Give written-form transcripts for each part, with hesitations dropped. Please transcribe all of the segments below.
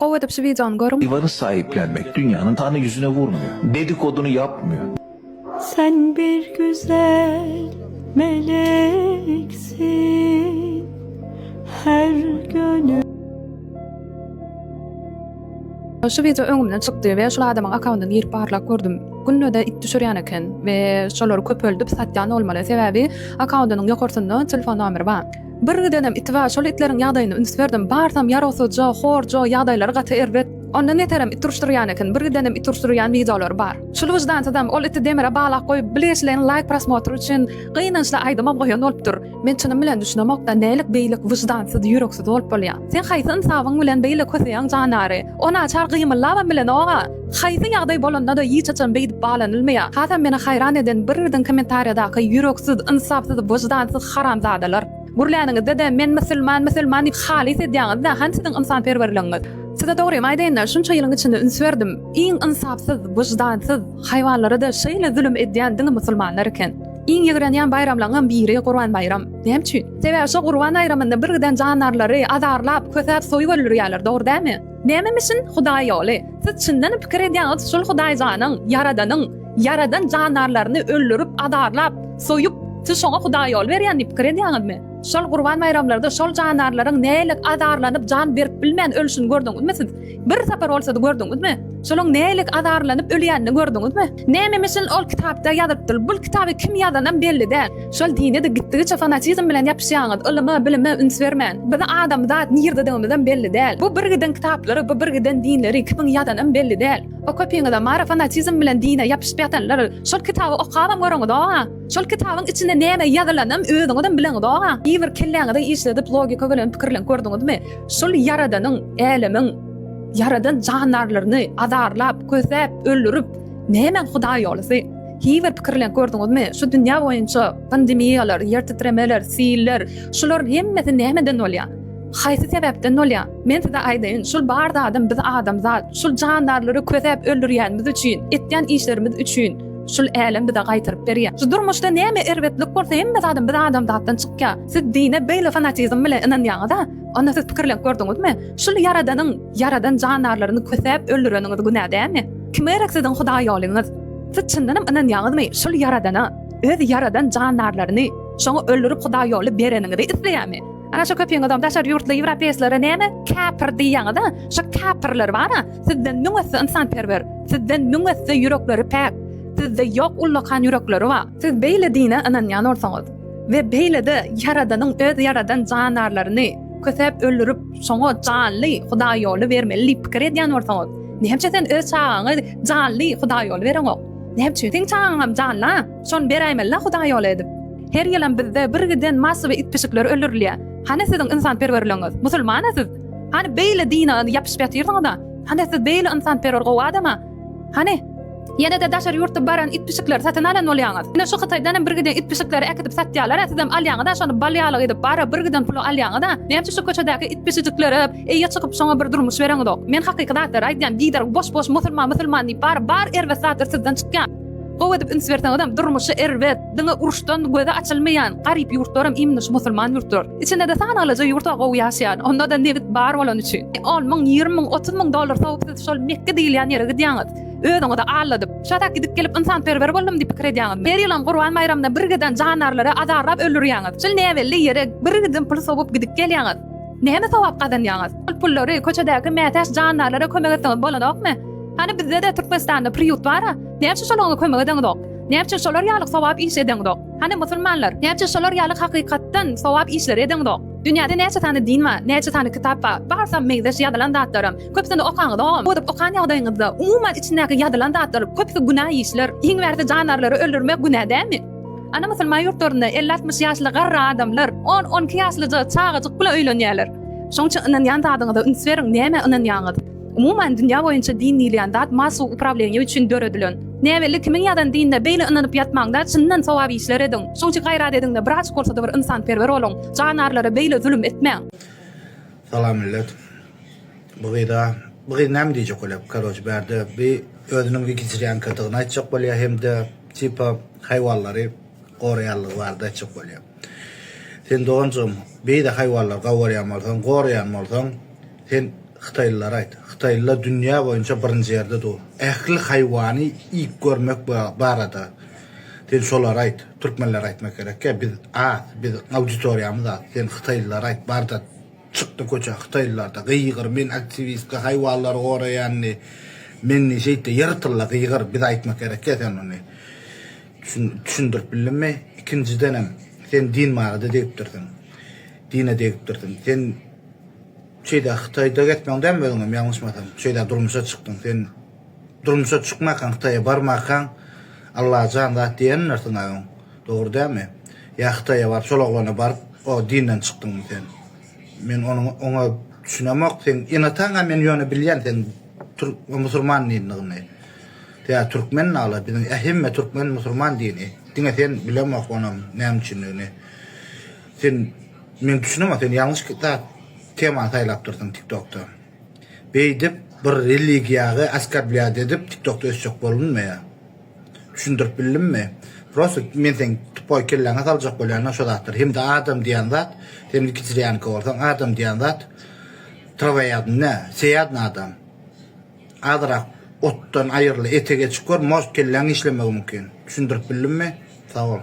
Gowy edip şu wideony görüň. Haýwany sahiplenmek dünýäniň tany ýüzüne vurmuyor. Dedikoduny ýapmıyor. Sen bir güzel meleksin her gönül. Şu wideo öňümden çykdy we şul adamyň akkaundyny girip barlap gördüm. Günde-de it düşürýän eken we şolary köpeldip satýan bolmaly. Sebäbi akkaundynyň ýokarsynda telefon nomeri bar. Bir gidenem iti bar, şol itleriň ýagdaýyna üns berdim. Barsam ýarawsyzja, horja, ýagdaýlary gaty erbet. Ondan beterem it uruşdyrýan eken, bir gidenem it uruşdyrýan wideolary bar. Şul wyždansyzam ol iti demire baglap goýup, bilgeşleýin laýk prosmotr üçin gynançly aýdymam goýan bolupdyr. Men çynym bilen düşünemokda nälik beýle wyždansyz, ýüreksiz bolup bolýa. Sen haýsy ynsabyň bilen beýle köseýäň janary? O naçar gymyldabam bilenog-a. Haýsy ýagdaý bolanda-da hiç haçan beýdip baglanylmaýar. Hasam meni haýran eden bir birden kommentariýadaky ýüreksiz, ynsapsyz, wyždansyz haramzadalar. Gürläniňizde-de men musulman, musulman diýip halys edýäňiz-dä, hany siziň ynsanperwerligiňiz? Size dogrymy aýdaýyn-da, şunça ýylyň içinde üns berdim, iň ynsapsyz, wyždansyz, haýwanlara-da şeýle zulum edýän diňe musulmanlar eken. Iň ýigrenýän baýramlaryňam biri Gurban baýram. Näme üçin? Sebäbi şo Gurban baýramynda birgiden jandarlary azarlap, kösäp soýup öldürýärler, dogry dälmi? Nämemişin Hudaý ýoly? Siz çyndanam pikir edýäňiz şul Hudaýjanyň, Ýaradanyň, ýaradan jandarlaryny öldürip, azarlap, soýup, siz şoňa Hudaý ýol berýän diýip pikir edýäňizmi? Şol gurban baýramlarda şol jandarlaryň nälik azarlanyp jan berip bilmän ölşüni gördüňizmi siz? Bir sapar bolsady gördüňizmi? Şolaň nälik azarlanyp ölýänini gördüňizmi? Nämemişin ol kitapda ýazypdyr. Bul kitaby kim ýazanam belli däl. Şol dine-de gitdigiçe fanatizm bilen ýapyşýaňyz, ylyma, bilime üns bermän. Bizi adamzat nirdedigimizem belli däl. Bu birgiden kitaplary, bu birgiden dinleri kimiň ýazanam belli däl. O köpiňizem bara fanatizm bilen dine ýapyşyp ýatanlar. Şol kitaby okabam göreňizog-a. Şol kitabyň içinde näme ýazylanam özüňizem bileňizog-a. Bir kelläňizi işledip logika bilen pikirlenip gördüňizmi? Şol Ýaradanyň, älemiň ýaradan jandarlaryny azarlap, kösäp, öldürip, nämäň Hudaý ýolysy? Hiý bir pikirlenip gördüňizmi? Şu dünýä boýunça pandemiýalar, ýer titremeler, siller, şularyň hemmesi nämeden bolýar? Haýsy sebäpden bolýar? Men size aýdaýyn, şul bar zadam biz adamzat, şul jandarlary kösäp öldürýänimiz üçin, etýän işlerimiz üçin şul älem bize gaýtaryp berýär. Şu durmuşda näme erbetlik bolsa hemme zadam biz adamzatdan çykýar. Siz dine beýle fanatizm bilen ynanýaňyz-a? Onda siz pikirlenip gördüňizmi? Şul Ýaradanyň ýaradan jandarlaryny kösäp öldüreniňiz günä dälmi? Kime gerek siziň Hudaý ýolyňyz? Siz çyndanam ynanýaňyzmy şul Ýaradana öz ýaradan jandarlaryny şoňa öldürip Hudaý ýoly bereniňizi isleýärmi? Ana şo köpüňizem daşary ýurtly ýewropeýslere näme käpir diýýäňiz-a? Şo käpirler bar-a sizden müň esse ynsanperwer, sizden müň esse ýürekleri päk, sizde ýok ullakan ýürekleri bar. Siz beýle dine ynanýan bolsaňyz we beýle-de Ýaradanyň öz ýaradan jandarlaryny kösäp öldürip şoňa janly hudaýýoly bermeli diýip pikir edýän bolsaňyz, näme üçin sen öz çagaňy janly hudaýýoly bereňok? Näme üçin? Seň çagaňam janly-a, şony beräýmeli-la hudaýýoly edip. Her ýylam bizde birgiden massowy it-pişikler öldürilýär. Hany siziň ynsanperwerligiňiz? Musulman-a siz? Hany beýle dine ýapyşyp ýatyrsyňyz-a? Hany siz beýle ynsanperwer gowy adam-a? Hany? Ýene-de daşary ýurtda baran it-pişikleri satyn alan bolýaňyz. Ine şu Hytaýdan hem birgiden it-pişikleri äkidip satýarlar-a, sizem alýaňyz-a şony bal ýalyk edip, bara birgiden pula alýaňyz-a. Näme üçin şu köçedäki it-pişijiklere eýe çykyp şoňa bir durmuş bereňizok? Men hakyky zatlary aýdýan, biderek boş-boş musulman musulman diýip bara bar erbet zatlar sizden çykýar. Gowy edip üns berseňizem durmuşy erbet, diňe uruşdan gözi açylmaýan garyp ýurtlaram imенно şu musulman ýurtlar. Içinde-de sanaglyja ýurt bar gowy ýaşaýan, onda-da nebit bar bolany üçin. On müň, 20 müň, 30 müň dollar sowup siz şol Mekge diýilýän ýere gidýäňiz. Özüňizi aldadyp, şatak gidip gelip ynsanperwer boldum diýip pikir edýäňiz. Her ýylam Gurban baýramynda birgiden jandarlary azarlap öldürýäňiz. Şol näbelli ýere birgiden pul sowup gidip gelýäňiz. Näme sogap gazanýaňyz? Ol pullary köçedäki mätäç jandarlara kömek etseňiz bolanokmy? Hany bizde-de Türkmenistanda priýut bar-a. Näme üçin şolaňa kömek edeňizok? Näme üçin şolar ýaly sogap iş edeňizok? Hany musulmanlar, näme üçin şolar ýaly hakykatdan sogap işleri edeňizok? Dünýäde näçe sany din bar, näçe sany kitap bar, barsam meňzeş ýazylan zatlaram. Köpüsini okaňyzogam. Ozup okan ýagdaýyňyzda, umuman içindäki ýazylan zatlar köpüsi günä işler. Iň bärsi jandarlary öldürmek günä dälmi? Ana musulman ýurtlarynda elli-altmyş ýaşly garry adamlar on-on iki ýaşlyja çagajyk bilen öýlenýärler. Şoň üçin ynanýan zadyňyza üns beriň, nämä ynanýaňyz? Umuman dünýä boýunça din diýilýän zat massowy uprawleniýe üçin döredilen. Näbelli kimiň ýazan dinine beýle ynanyp ýatmaňda çyndan sogap işler ediň. Şoň üçin gaýrat ediňde birazjyk bolsada bir ynsanperwer boluň. Janarlara beýle zulum etmäň. Salam millet. Bu gyza, bu gyz näme diýjek bolýar? Karoç bärde bi özüniň wegetariankadygyny aýtjak bolýar hem-de tipa haýwanlary goraýanlygy barada aýtjak bolýar. Sen doganjygym beýle haýwanlary gawarýan bolsaň, goraýan bolsaň, sen. Hytaýlylara aýt. Hytaýlylar dünýä boýunça birinji ýerde dur. Ähli haýwany iýip görmek barada sen şolara aýt. Türkmenlere aýtmak gerekýä. Biz az, biz auditoriýamyz az. Sen hytaýlylara aýt. Barda çykda köçä hytaýlylarda gygyr men aktiwistka haýwanlary goraýan diý. Men diý şeýtde ýyrtylla gygyr. Biz aýtmak gerekýä sen ony. Düşündirip bildimmi? Ikinjidenem sen din barada degipdirsiň. Dine degipdirsiň. Sen Şeýdä Hytaýda gezmeň dämi özüňem ýalňyşmasam. Şeýdä durmuşa çykdyň. Sen durmuşa çykmakaň Hytaýa barmakaň Allajan zat diýendirsiň-ä öň. Dogry dämi? Ýa Hytaýa baryp şol oglana baryp o dinden çykdyňmy sen? Men onuň oňa düşünemok. Seň ene-ataňa men ýöne bilýän seň türk musurman dindigini. Tä türkmen nala biziň hemme türkmen musurman dini. Diňe sen bilemok onam näme üçindigini. Sen men düşünemok sen ýalňyş zat temany saýlapdyrsyň tiktokda. Beýdip bir religiýagy oskorblýat edip tiktokda ösjek bolunmaýar. Düşündirip bildimmi? Prosta men seň tupoý kelläňe saljak bolýan şo zatlar. Hem-de adam diýen zat, sen wikitarianka bolsaň adam diýen zat trawaýadny, seýadny adam. Azrak otdan aýyrly ete geçip gör, может kelläň işlemegi mümkin. Düşündirip bildimmi? Sag bol.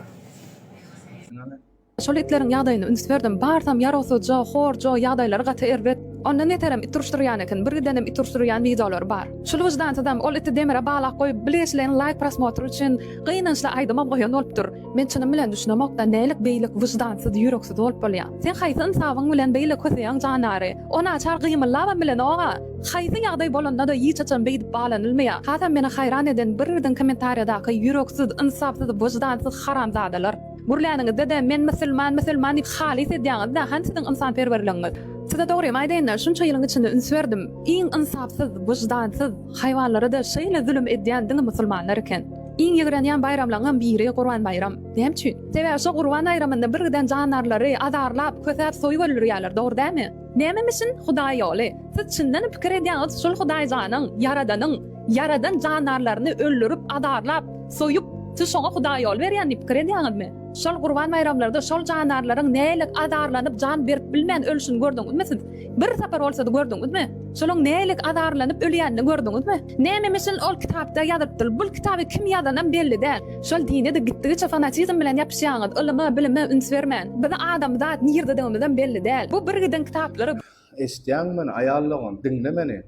Şol itleriň ýagdaýyna üns berdim. Barsam ýarawsyzja, horja, ýagdaýlary gaty erbet. Ondan beterem it uruşdyrýan eken. Bir gidenem it uruşdyrýan wideolary bar. Şul wyždansyzam ol iti demire balap goýup bilgeşleýin laýk prosmotr üçin gynançly aýdymam goýan bolupdyr. Men çynym bilen düşünemokda nälik beýle wyždansyz ýüreksiz bolup bolýa. Sen haýsy ynsabyň bilen beýle köseýäň janary. O naçar gymyldabam bilenoga. Haýsy ýagdaý bolanda-da hiç haçan beýdip balanylmaýa. Hasam meni haýran eden bir birden kommentariýadaky ýüreksiz, ynsapsyz, wyždansyz haramzadalar. Gürläniňizde-de men musulman, musulman diýip halys edýäňiz-dä, hany siziň ynsanperwerligiňiz? Size dogrymy aýdaýyn-da, şunça ýylyň içinde üns berdim, iň ynsapsyz, wyždansyz, haýwanlara-da şeýle zulum edýän diňe musulmanlar eken. Iň ýigrenýän baýramlaryňam biri Gurban baýram. Näme üçin? Sebäbi şo Gurban baýramynda birgiden jandarlary azarlap, kösäp soýup öldürýärler, dogry dälmi? Nämemişin Hudaý ýoly? Siz çyndanam pikir edýäňiz şol Hudaýjanyň, Ýaradanyň, ýaradan jandarlaryny öldürip, azarlap, soýup, siz şoňa Hudaý ýol berýän diýip pikir edýäňizmi? Şol gurban baýramlarda şol jandarlaryň nälik azarlanyp jan berip bilmän ölşüni gördüňizmi siz? Bir sapar bolsady gördüňizmi? Şolaň nälik azarlanyp ölýänini gördüňizmi? Nämemişin ol kitapda ýazylypdyr. Bul kitaby kim ýazanam belli däl. Şol dine-de gitdigiçe fanatizm bilen ýapyşýaňyz, ylyma, bilime üns bermän. Biz adamzat nirdedigimizem belli däl. Bu birgiden kitaplary. Eşitýäňmi meni aýal dogan, diňle meni.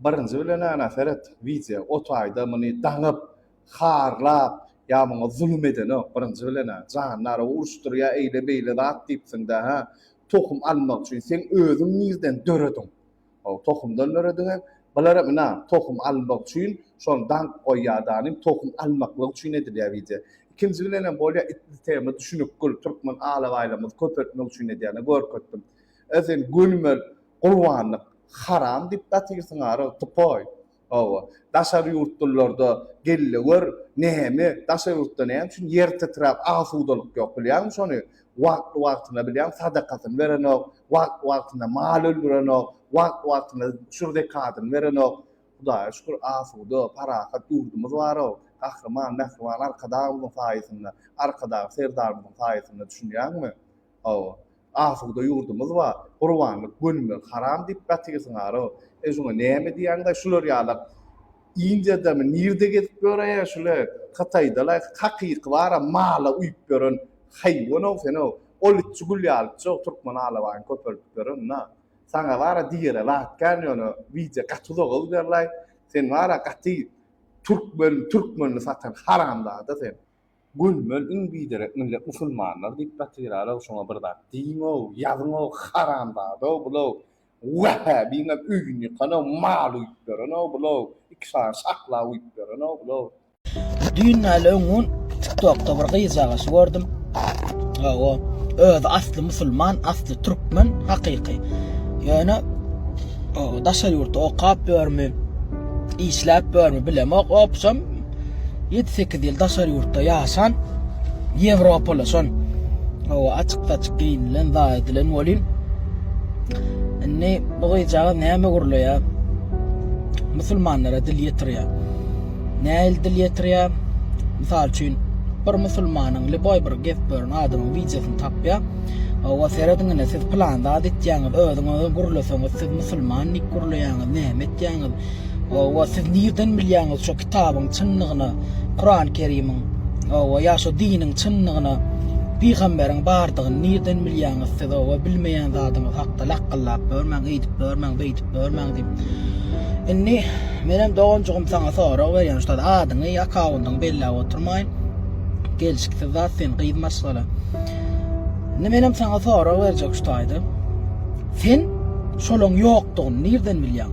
Birinji bilen ana seret wideo o taýda muny daňyp harlap ýa muňa zulum edenok birinji bilenä jandara uruşdyrýa eýle beýle zat diýipsiňdä hä tohum almak üçin seň özüň nirden dörediň how tohumdan dörediňem bularam ina tohum almak üçin şony daňyp goýýadanym tohum almaklyk üçin edilýä wideo ikinji bilenem bolýa itli tema düşünikgül türkmen alabaýlarymyzy köpeltmek üçin edýäne görkezdim e sen gönümel Gurbanlyk haram diýip ýatyrsyň ara tupoý. Hawa. Daşary ýurtlularda gelde gör näme daşary ýurtda näme üçin ýer titräp asudalyk ýok bilýäňmi şony wagtly wagtynda bilýäň sadakasyny berenok wagtly wagtynda mal öldürenok wagtly wagtynda şur zekadyny berenok Hudaýa şükür asuda parahat ýurdumyz barow Gahryman mähriban Arkadagymyzyň saýasynda Arkadag Serdarymyzyň saýasynda düşünýäňmi hawa. Asuda ýurdumyz bar, gurbanlyk gönümel haram diýip ýatyrsyň arow. E şuňa näme diýýäňdaý şular ýalak Indiýadamy nirde gezip ýöräýä şule Hytaýdalaý hakyky bara mala uýup ýören haýwanow senow ol itçi gül ýalyçow türkmen alabaýyny köpeldip ýören na saňa bara diýere zat kän ýöne wideo gaty uzaga giderlaý sen bara gaty türkmen türkmenini satan haramzada sen. Gönümel iň biderek millet musulmanlar diýip ýatyralow şoňa bir zat diýiňow ýazyňow haramzadaow bulow wähäbiňem öýüni ýykanow mal uýup ýörenow bulow iki sany şahla uýup ýörenow bulow. Düýn däl öňňun tiktokda bir gyzjagaşy gördüm. Hawa, özi asly musulman, asly türkmen, hakyky. Ýöne daşary ýurtda okap ýörmi, işläp ýörmi bilemok. Opşam Ýedi-sekiz ýyl daşary ýurtda ýaşan, ýewropalaşan, hawa, açyk-saçyk geýnilen, zaý edilen welin, indi bu gyzjagaz näme gürleýär? Musulmanlara dil ýetirýär. Nähili dil ýetirýär? Mysal üçin, bir musulmanyň liboý bir gezip ýören adamyň wideosyny tapýar. Hawa serediň ine siz pylan zat etýäňiz, özüňiz gürleseňiz siz musulman diýip gürleýäňiz, näme etýäňiz? Hawa siz nirden bilýäňiz şo kitabyň çynlygyny, Kuran Kerimiň, hawa ýa şo diniň çynlygyny, pygamberiň bardygyny nirden bilýäňiz siz hawa bilmeýän zadyňyz hakda lakgyllap ýörmäň, eýdip ýörmäň, beýdip ýörmäň diýip. Indi menem doganjygym saňa sorag berýän şu adyňy, akkaundyňy belläp oturmaýyn. Gelşiksiz zat sen gyz maşgala. Indi menem saňa sorag berjek şu taýda. Sen şolaň ýokdugyny nirden bilýäň?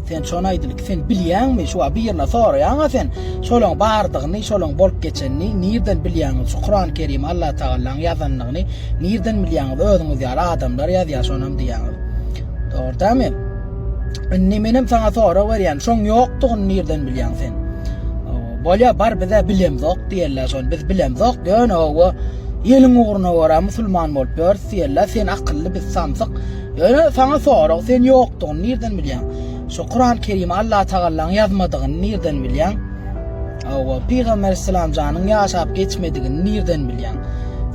Sen şony aýdyl ki, sen bilýäňmi? Şu wagt birine soraýaň-a sen, şolaň bardygyny, şolaň bolup geçenini nirden bilýäňiz? Şu Kuran Kerimi Allah Tagallaň ýazandygyny nirden bilýäňiz? Özüňiz ýaly adamlar ýazýar şonam diýýäňiz. Dogry dämi? Indi menem saňa sorag berýän, şoň ýokdugyny nirden bilýäň sen? Bolýa bar bizä bilemzok diýerler şony biz bilemzok ýöne owa ýeliň ugruna görä musulman bolup ýörüs diýerler sen akylly biz samsyk ýöne saňa sorag sen ýokdugyny nirden bilýäň şu Kuran Kerimi Allah Tagallaň ýazmadygyny nirden bilýäň owa Pygamber Islam janyň ýaşap geçmedigini nirden bilýäň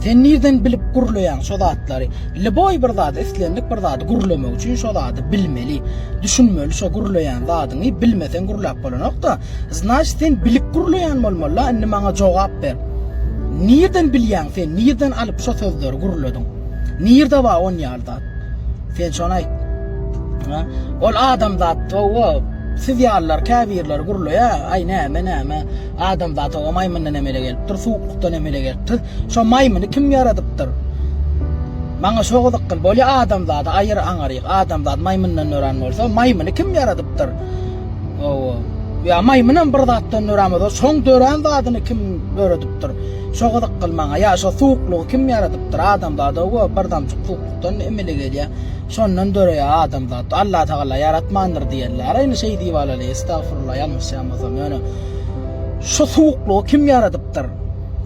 sen nirden bilip gürleýäň şo zatlary liboý bir zady islendik bir zady gürlemek üçin şo zady bilmeli düşünmeli şo gürleýän zadyňy bilmeseň gürläp bolanokda Znaçt sen bilip gürleýän bolmalyda indi maňa jogap ber. Nirden bilýäň sen nirden alyp şo sözleri gürlediň. Nirde bar on ýaly zat. Sen şony aýt. Ha? Ol adamzat owa siz ýalylar käbirleri gürleýä aý näme näme adamzat owa maýmyndan emele gelipdir suwuklykdan emele gelipdir. Şo maýmyny kim ýaradypdyr? Maňa şo gyzykly bolýa adamzady aýyr aňaryk adamzat maýmyndan dörän bolsa maýmyny kim ýaradypdyr? Hawa. Ýa maýmynam bir zatdan dörän bolsa, şoň dörän zadyny kim döredipdir? Şo gyzykgyl maňa. Ýa şo suwuklygy kim ýaradypdyr? Adamzat hawa bir damjyk suwuklykdan emele gelýär. Şondan döreýär adamzat. Allatagala ýaratmandyr diýerler. Indi şeý diýip alaly, estagfurullah ýalňyşýan bolsam. Ýöne şo suwuklygy kim ýaradypdyr?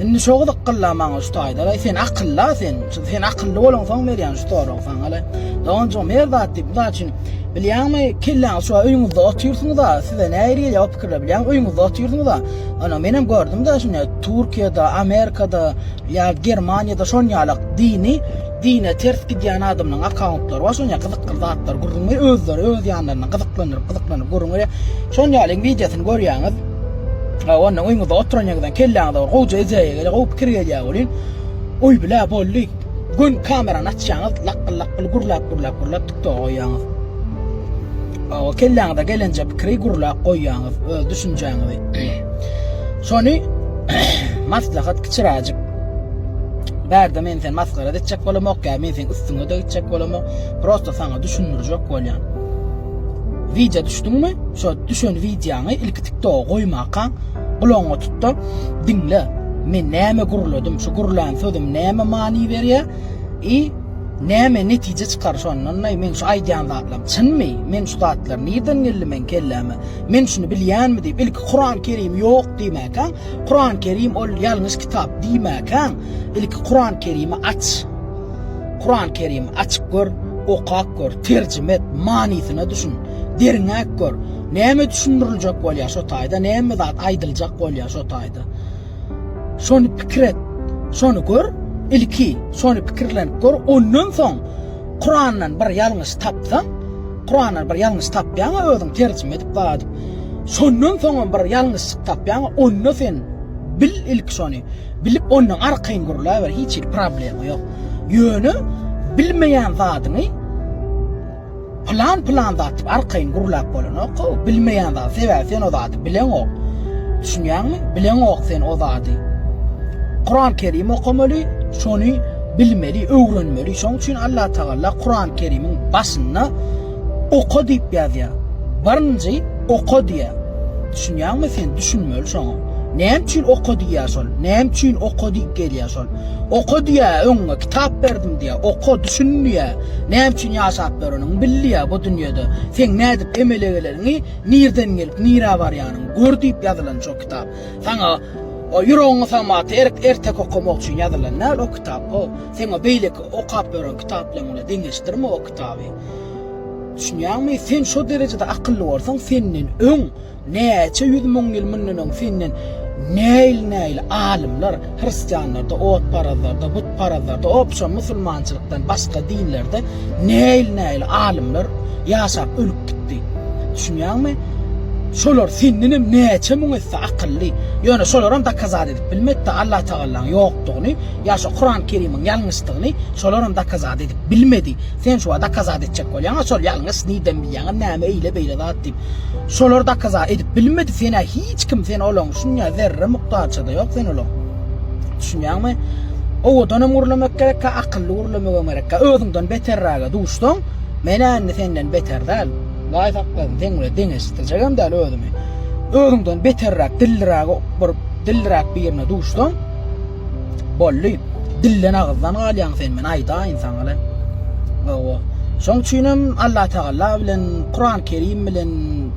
Indi şo gyzykgylla maňa şu taýda. Sen akylla sen. Sen akylly bolaňsoň berýän şu soragy saňa. Doganjygym her zat diýip, mysal üçin Bilýäňmi, kelläňiz şu öýüňizde otyrsyňyz-a, size nähili gelýär o pikirler bilýäňmi, öýüňizde otyrsyňyz-a. Ana, menem gördüm-de şuny, Türkiýede, Amerikada, ýa Germaniýada şon ýalak dini, dine ters gidýän adamlaryň akkauntlary bar, şon ýaly gyzykly zatlar gürrüň berýär, özleri öz ýanlaryndan gyzyklanyp, gyzyklanyp gürrüň berýär. Şon ýalyň wideosyny görýäňiz. Onda öýüňizde oturan ýeriňizden kelläňize bir gowja ideýa gelýär, gowy pikir gelýär welin, oý bilä boldy, göni kamerany açýaňyz, lakgyl-lakgyl gürläp-gürläp gürläp TikToka goýýaňyz. O kelläňize gelenje pikiri gürläp goýýaňyz, öz düşünjäňizi. Şony maslahat kiçiräjik. Bärde men sen masgara etjek bolamok, ýa men seň üstüňe de gitjek bolamok. Prosta saňa düşündirjek bolýan. Wideo düşdüňmi? Şo düşen wideoňy ilki TikToka goýmakaň gulagyňa tutda diňle. Men näme gürledim? Şu gürlän sözüm näme many berýär? I Näme netije çykar şondan meň şu aýdýan zatlarym çynmy? Men şu zatlar nirden geldi meň kelläme? Men şuny bilýänmi diýip ilki Kuran Kerim ýok diýmäkäň, Kuran Kerim ol ýalňyş kitap diýmäkäň, ilki Kuran Kerimi aç. Kuran Kerimi açyp gör, okap gör, terjime et, manysyna düşün, derňäp gör. Näme düşündiriljek bolýar şo taýda, näme zat aýdyljak bolýar şo taýda. Şony pikir et. Şony gör. Ilki şony pikirlenip gör. Ondan soň Kurandan bir ýalňyş tapsaň, Kurandan bir ýalňyş tapýaň özüň terjime edip zat. Şondan soňam bir ýalňyşlyk tapýaň, onda sen bil ilki şony. Bilip ondan arkaýyn gürläber, hiç hili problema ýok. Ýöne bilmeýän zadyňy Pylan pylan zat diýip arkaýyn gürläp bolanok how bilmeýän zat sebäbi sen o zady bileňok düşünýäňmi bileňok sen o zady Kuran Kerim okamaly şony bilmeli öwrenmeli şoň üçin Allah Tagalla Kuran Kerimiň başynda oka diýip ýazýar birinji oka diýýär düşünýäňmi sen düşünmeli şoňa näme üçin oka diýýär şol näme üçin oka diýip gelýär şol oka diýýär öňüňe kitap berdim diýýär oka düşün diýýär Näme üçin ýaşap ýöreniňi bil diýýär bu dünýede. Seň nädip emele geleniňi, nirden gelip nirä barýanyňy gör diýip ýazylan şo kitap. Saňa o ýüregiňi salmaty erk erteki okamak üçin ýazylan däl o kitap. O seň o beýleki okap ýören kitaplaryň bilen deňeşdirme o kitaby. Düşünýäňmi? Sen şo derejede akylly bolsaň senden öň Näçe 100 müň ýyl mundan öň senden. Näil-näil alymlar hristianlarda, otparazlarda, butparazlarda, opşo musulmançylykdan başga dinlerde näil-näil alymlar ýaşap ölüp gitdi. Düşünýäňmi? Şolar sendenem näçe müň esse akylly. Ýöne şolaram dokazat edip bilmedi-de Allatagalaň ýokdugyny, ýa şo Kuran Kerimiň ýalňyşdygyny şolaram dokazat edip bilmedi. Sen şu wagt dokazat etjek bolýaň-a şol ýalňyş nirden bilýäňem näme eýle-beýle zat diýip. Şolar dokazat edip bilmedi sen-ä hiç kim sen olaň şunýa zerre mukdarçada ýok sen olaň. Düşünýäňmi? Owadanam gürlemek gerekkä, akylly gürlemegem gerekkä. Özüňden beterräge duşsaň, men-ä indi senden beter däl. Hudaý saklasyn, seň bilen deňeşdirjegem däl özümi. Özüňden beterräk, dilliräge bir dilliräk birine duşsaň, boldy. Dilden agyzdan galýaň sen, men aýdaýyn saňa-la. Hawa. Şoň üçinem Allatagala bilen, Kuran Kerim bilen,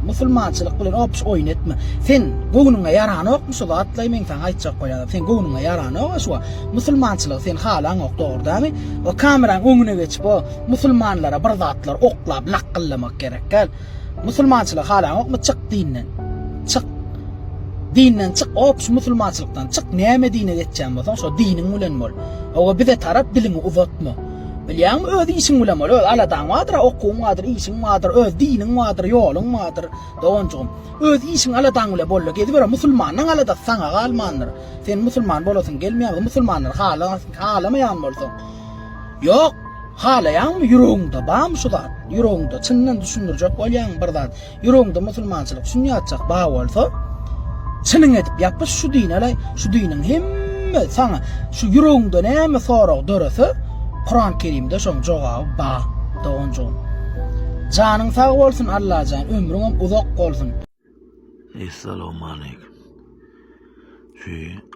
musulmançylyk bilen opş oýun etme. Sen göwnüňe ýaranokmy şu zatlaý meň saňa aýtjak bolýan zadym. Sen göwnüňe ýaranok-a şu wagt. Musulmançylygy sen halaňok dogry dämi? O kameraň öňüne geçip o musulmanlara bir zatlar oklap lakgyllamak gerek däl. Musulmançylygy halaňokmy çyk dinden. Çyk. Dinden çyk, opş musulmançylykdan çyk. Näme dine geçýän bolsaň şo diniň bilen bol. Owa bize tarap diliňi uzatma. Bilýäňmi öz işiň bilen bol. Öz aladaň bardyr, okuwyň bardyr, işiň bardyr, öz diniň bardyr, ýoluň bardyr, doganjygym. Öz işiň aladaň bile bolda geziber. Musulmanyň aladasy saňa galmandyr. Sen musulman bolasyň gelmeýän bolsa, musulmanlary halamaýan bolsaň. Ýok, halaýaňmy ýüregiňde barmy şu zat? Ýüregiňde çyndan düşündirjek bolýaňmy bir zat? Ýüregiňde musulmançylyk şun ýatjak bar bolsa, çynyň edip ýapyş şu dine-le, şu diniň hemme saňa şu ýüregiňde näme sorag dörese, Kuran Kerimde şoň jogaby bar, doganjygym. Janyň sag bolsun Allajan, ömrüňem uzak bolsun. Essalawmaleýkim. Şu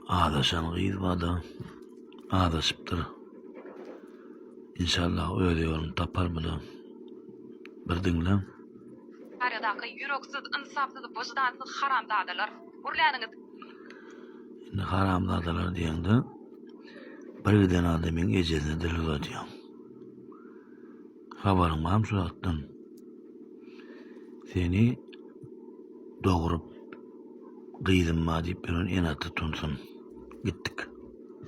azaşan gyz barda azaşypdyr. Inşallah öz ýoluny tapar bu-da. Bir diňläň. Aryadaky ýüreksiz, ynsapsyz, wyždansyz haramzadalar. Gürläniňiz. Indi haramzadalar diýeňde bir giden adamyň ejesine dil uzadýaň. Habaryň barmy şu zatdan? Seni dogrup gyzym bar diýip ýören ene-ata utansun. Gitdik.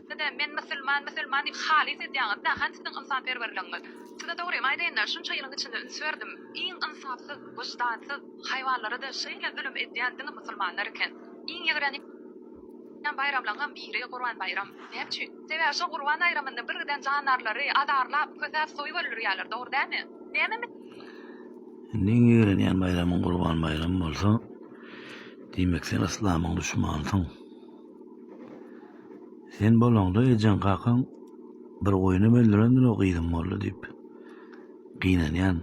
Size men musulman musulman diýip halys edýäňiz da hany siziň ynsanperwerligiňiz. Size dogrymy aýdaýynda şunça ýylyň içinde üns berdim iň ynsapsyz wyždansyz haýwanlara-da şeýle zulum edýän diňe musulmanlar eken. Iň ýigrenýän baýramlaňam biri gurban baýram. Näme üçin? Sebäbi şo gurban baýramynda birgiden jandarlary azarlap kösäp soýup öldürýärler dogry dälmi? Näme Indi iň ýigrenýän baýramyň gurban baýramy bolsa diýmek sen yslamyň duşmanysyň. Sen bolaňda ejeň kakaň bir goýunam öldürendir o gyzym boldy diýip. Gynanýan.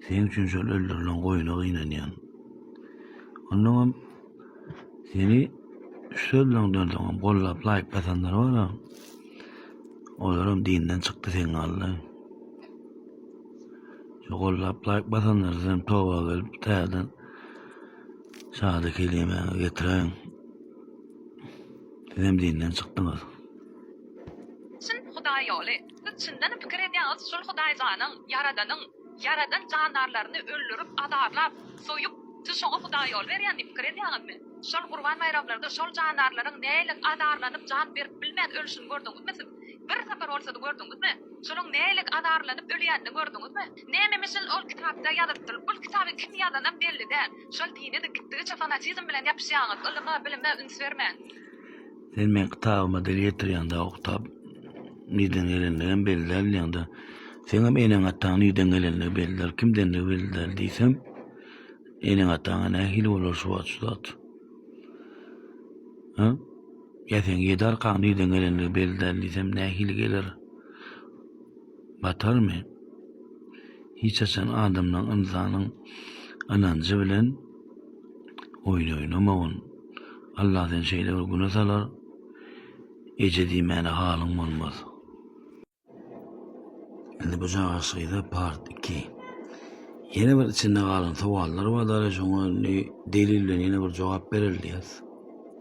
Seň üçin şol öldürilen goýuna gynanýan. Onnoňam seni şu sözleňden soňam gollap laýk basanlar bar-a. Olaram dinden çykdy seň ýaly. Şu gollap laýk basanlar sizem toba gelip täzeden Şahada kelimäňi getiräýiň. Sizem dinden çykdyňyz. Çyn Hudaý ýoly. Siz çyndanam pikir edýäňiz şol Hudaýjanyň, Ýaradanyň, ýaradan jandarlaryny öldürip, azarlap, soýup, siz şoňa Hudaý ýol berýän diýip pikir edýäňizmi? Şol gurban baýramlarda şol jandarlaryň nälik azarlanyp jan berip bilmän ölşüni gördüňizmi siz? Bir sapar bolsada gördüňizmi? Şolaň nälik azarlanyp ölýänini gördüňizmi? Nämemişin ol kitapda ýazypdyr. Bul kitaby kim ýazanam belli däl. Şol dine-de gitdigiçe fanatizm bilen ýapyşýaňyz, ylyma, bilime üns bermän. Sen meň kitabyma dil ýetirýäň dagy o kitap nirden gelendigem belli däl diýýäňdä. Seňem eneň ataň nirden gelendigi belli däl, kimdendigi belli däl diýsem, eneň ataňa nähili bolar şu wagt şu zat? Hä? Ýa seň ýedi arkaň nirden gelendigi belli däl diýsem nähili geler? Batarmy? Hiç haçan adamlaň ynsanyň ynanjy bilen oýun oýnamagyn. Allah seni şeýle bir güne salar, eje diýmäne halyň bolmaz. Indi bu jagaşgyda part iki. Ýene bir içinde galan sowallar bar dara şoňa indi delil bilen ýene bir jogap bereli diýýäs.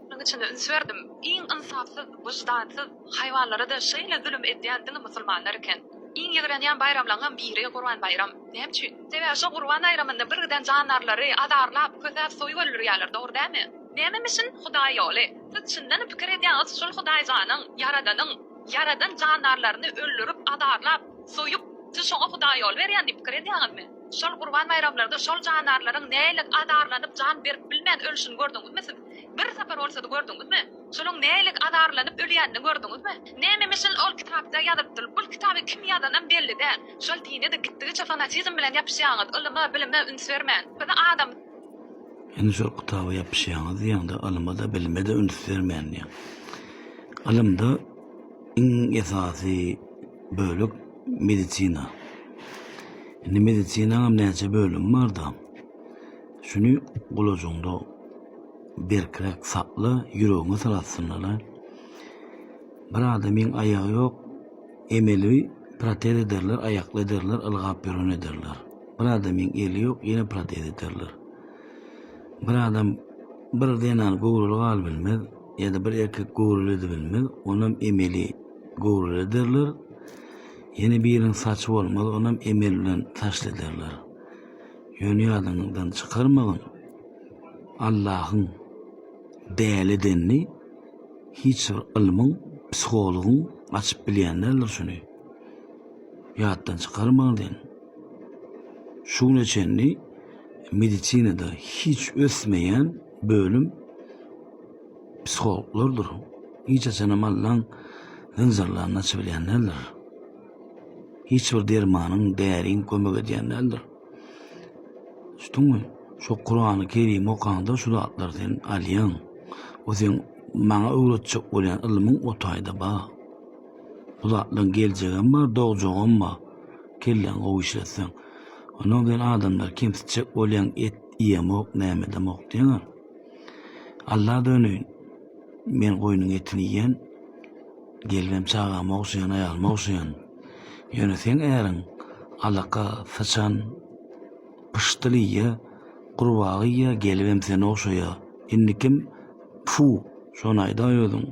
Munuň içinde üns berdim. Iň ynsapsyz, wyždansyz, haýwanlara-da şeýle zulum edýän diňe musulmanlar eken. Iň ýigrenýän baýramlaňam biri Gurban baýram. Näme üçin? Sebäbi şo Gurban baýramynda birgiden jandarlary azarlap, kösäp soýup öldürýärler, dogry dälmi? Nämemişin Hudaý ýoly? Siz çyndanam pikir edýäňiz şol Hudaýjanyň, Ýaradanyň ýaradan jandarlaryny öldürip, azarlap, soýup, siz şoňa Hudaý ýol berýän diýip pikir edýäňizmi? Şol gurban baýramlarda şol jandarlaryň nälik azarlanyp jan berip bilmän ölşüni gördüňizmi siz? Bir sapar bolsady gördüňizmi? Şolaň nälik azarlanyp ölýänini gördüňizmi? Nämemişin ol kitapda ýazypdyr. Bul kitaby kim ýazanam belli däl. Şol dine-de gitdigiçe fanatizm bilen ýapyşýaňyz, ylyma, bilime üns bermän. Bizi adam. Indi şol kitaba ýapyşýaňyz diýýäňde ylyma-da, bilime-de üns bermän diýýäň. Ylymda iň esasy bölek medisina. Indi medisinaňam näçe bölümi bar-da. Şuny gulajyňda berkräk sakla, ýüregiňe sal aslynda-la. Bir adamyň aýagy ýok, emeli protez ederler, aýakly ederler, ylgap ýören ederler. Bir adamyň eli ýok, ýene protez ederler. Bir adam bir zenan göwreli galybilmez ýa-da bir erkek göwreli edibilmez, onam emeli göwreli ederler. Ýene biriniň saçy bolmaz, onam emel bilen saçly ederler. Ýöne ýadyňyzdan çykarmagyn, Allahyň däli edenini hiç bir ylmyň, psihologyň açyp bilýän däldir şuny. Ýatdan çykarmagyn sen. Şu güne çenli medisinada hiç ösmeýän bölüm psihologlardyr. Hiç haçanam Allaň zynjyrlaryny açybilýän däldir. Hiç bir dermanyň, däriň kömek edýän däldir. Düşdüňmi? Şo Kurany Kerimi okaňda şu zatlary sen alýaň. O seň maňa öwretjek bolýan ylmyň o taýda bar. Bu zatlaryň geljegem bar, dogjagam bar. Kelläňi gowy işletseň. Ondan sen adamlary kemsitjek bolýaň, et iýemok, näme edemok diýeňä. Alla döneýin. Men goýnuň etini iýen. Gelinem çagama ogşaýan, aýalyma ogşaýan. Ýöne seň äriň alaka, syçan, pyşdyl iýýä, gurbaga iýýä, gelibem seni ogşaýa. Indi kim? Pfu! Şony aýdaý özüň.